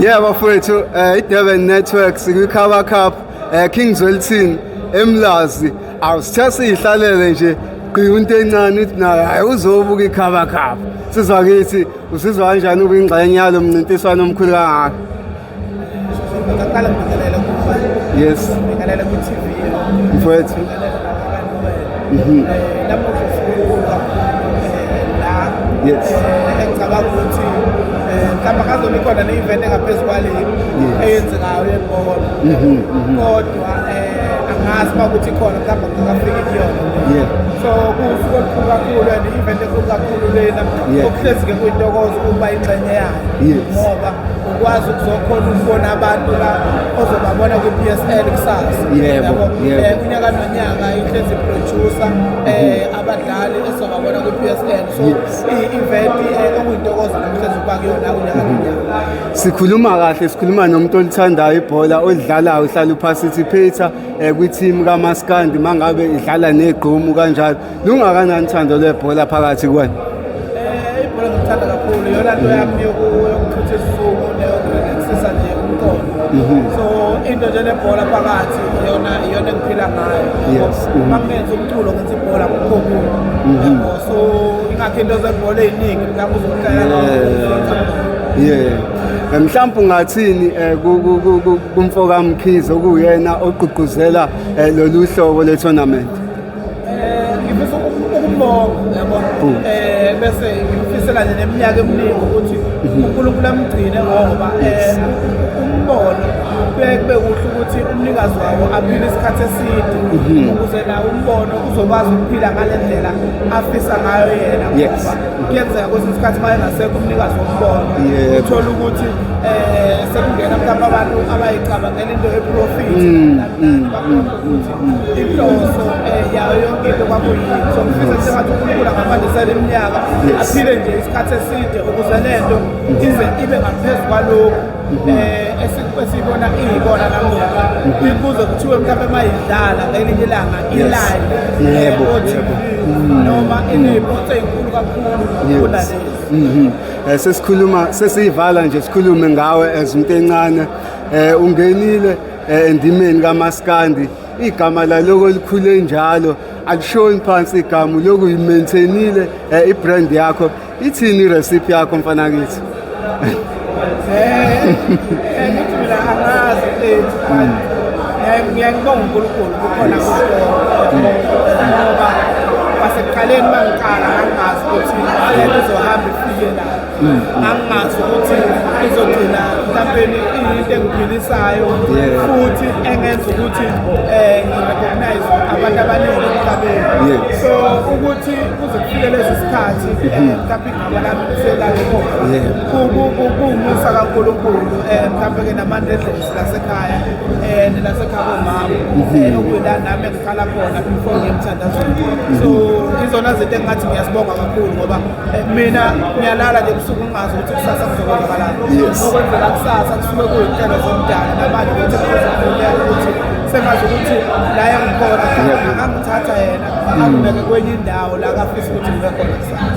Yeah bafowethu, iDurban Networks kwi-Cover Cup, King Zwelithini eMlazi. Awusithe siyihlalele nje gqi into encane uthi nayo hayi uzobuka i-Cover Cup. Sizwa kithi usizwa kanjani ube ingxenye yalo mncintiswano omkhulu kangaka? Ngaqala ngibingelele kuwe. Yes. Ngibingelele kwi-TV. Mfowethu. Namuhla usuku olukhulu kakhulu la. Engicabanga ukuthi mhlawumbe akazobe ikhona ne-event engaphezu kwale eyenzekayo yebhola. Kodwa angazi uma ukuthi ikhona, mhlawumbe ngingakafiki kuyona. So kuwusuku olukhulu kakhulu and i-event enkulu kakhulu lena. Okuhlezi-ke kuyintokozo ukuba ingxenye yayo. Ngoba ukwazi ukuzokhona ukubona abantu la ozobabona kwi-PSL kusasa. Yebo, yebo. Unyaka nonyaka ihlezi producer abadlali esizobabona kwi-PSL. So i-event okuyintokozo nokuhlezi ukuba kuyona unyaka nonyaka. Sikhuluma kahle, sikhuluma nomuntu olithandayo ibhola, olidlalayo, uhlala uparticipate kwi-team kaMaskandi mangabe idlala negqumu kanjalo. Lungakanani uthando lwebhola phakathi kwena? Ibhola ngilithanda kakhulu, iyona nto yami yokuchitha isizungu neyokurelaxisa nje umqondo. So into nje nebhola phakathi iyona engiphila ngayo. Uma ngenza umculo ngenza ibhola kukho kuyo. Yabo, so ingakho into zebhola ey'ningi mhlawumbe uzohlala. Yeah. Mhlawumbe ungathini kumfo kaMkhize okuyena ogqugquzela lolu hlobo le-tournament? Ngifisa ukumbonga, yabo, bese ngimfisela nje neminyaka eminingi ukuthi uNkulunkulu amgcine, ngoba umbono kuyaye kube kuhle ukuthi umnikazi wawo aphile isikhathi eside ukuze nawo umbono uzokwazi ukuphila ngale ndlela afisa ngayo yena, ngoba kuyenzeka kwesinye isikhathi uma engasekho umnikazi wombono, uthole ukuthi sekungena mhlawumbe abantu abayicabangela into ye-profit, ukuthi inhloso yayo yonke into kwakuyini. So ngifisa sengathi uNkulunkulu angabandisela iminyaka, aphile nje isikhathi eside ukuze lento ize ibe ngaphezu kwalokhu esiyibona iyikona namuhla, kuze kuthiwe mhlawumbe uma idlala ngelinye ilanga ilane o-TV noma iney'pots ey'nkulu kakhulu kunalezi. Sesikhuluma sesiyivala nje, sikhulume ngawe as umuntu encane, ungenile endimeni kaMaskandi, igama laloko likhule njalo, akushoni phansi igama lokhu, uyimaintainile i-brand yakho. Ithini i-recipe yakho, mfana kithi? Ngithi mina angazi mfethu, but ngiyangibonga uNkulunkulu kukhona ngoba kwasekuqaleni uma ngiqala ngangingazi ukuthi lento izohamba ifike la, ngangingazi ukuthi izogcina mhlampeni into engiphilisayo futhi engenza ukuthi ngi-recognize abantu abaningi emhlabeni. So ukuthi kuze kufike lesi sikhathi, mhlawumbe igama lami liselale khona, kuwumusa kaNkulunkulu, mhlawumbe-ke namandla edlozi lasekhaya nelasekhaya komama, okuyila nami engiqala khona before ngiye emthandazweni. So izona zinto engingathi ngiyazibonga kakhulu, ngoba mina ngiyalala nje ebusuku ngingazi ukuthi kusasa kuzokwenzakalani. Okwenzeka kusasa kusuke kuyinhlelo zomdala namanje ukuthi kuzofuneka ukuthi sengazi ukuthi la engikhona angangithatha yena angibeke kwenye indawo la kafisa ukuthi ngibe khona kusasa.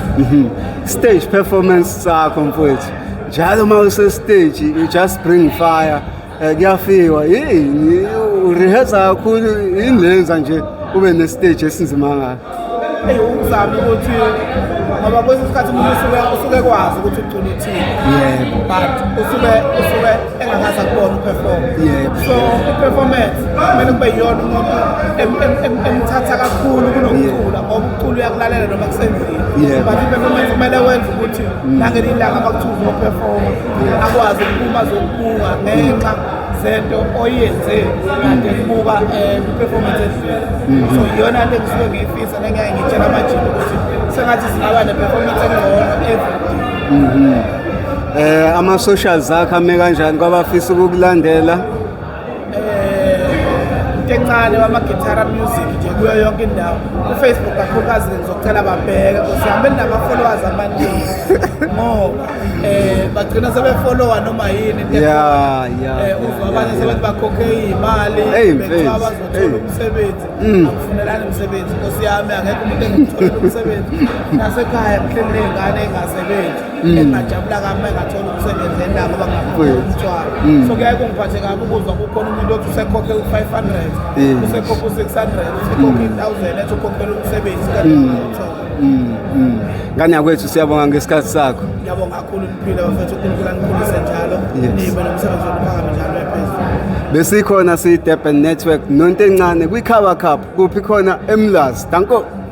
Stage performance sakho mfowethu, njalo uma use-stage you just bring fire. Kuyafikwa yini, urehearsa kakhulu yini lenza nje ube ne-stage esinzima kangaka? Eyi, ukuzama ukuthi, ngoba kwesinye isikhathi umuntu usuke kwazi ukuthi ucula uthini, but usuke engakaze akubona uperform. So i-performance kumele kube yiyona umuntu emthatha kakhulu kunokucula, ngoba ukucula uyakulalela noma kusendlini, but i-performance kumele wenze ukuthi nangelinye ilanga uma kuthiwa uzoperforma akwazi ukuphuma azokubuka ngenxa zento oyenze kade kubuka kwi-performance edlule. So iyona nto engisuke ngiyifisa nengeke ngitshela amajini ukuthi sengathi singaba ne-performance engcono every day. Ama-socials akho ame kanjani kwabafisa ukukulandela? Into Ntencane wamagitara music nje kuyo yonke indawo. Ku-Facebook kakhulukazi ngizocela babheke, nkosi yami, benginama-followers amaningi ngoba bagcina sebefollowa noma yini into ekhona. Uzwa abanye sebethi bakhokhe iy'mali, Hey, bekuthiwa mfethu, bazothola hey. umsebenzi. Akufunelani umsebenzi, nkosi yami, akekho umuntu engimtholela umsebenzi. Nasekhaya ngihleli ney'ngane ey'ngasebenzi, engingajabula kabi uma engathola umsebenzi endawo ngoba ngingafuna umthwalo. So kuyaye kungiphathe kabi ukuzwa kukhona umuntu othi usekhokhe u-500, usekhokhe u-600, usekhokhe i-1000, ethi ukhokhela umsebenzi kanti ungawuthola. Ngane yakwethu, siyabonga ngesikhathi sakho. Ngiyabonga kakhulu, niphile bafethu, uNkulunkulu anikhulise njalo. Nibe nomsebenzi wenu njalo ephezulu. Besikhona siyi-Durban Network noNtencane kwi-Cover Cup, kuphi khona? eMlazi. Danko.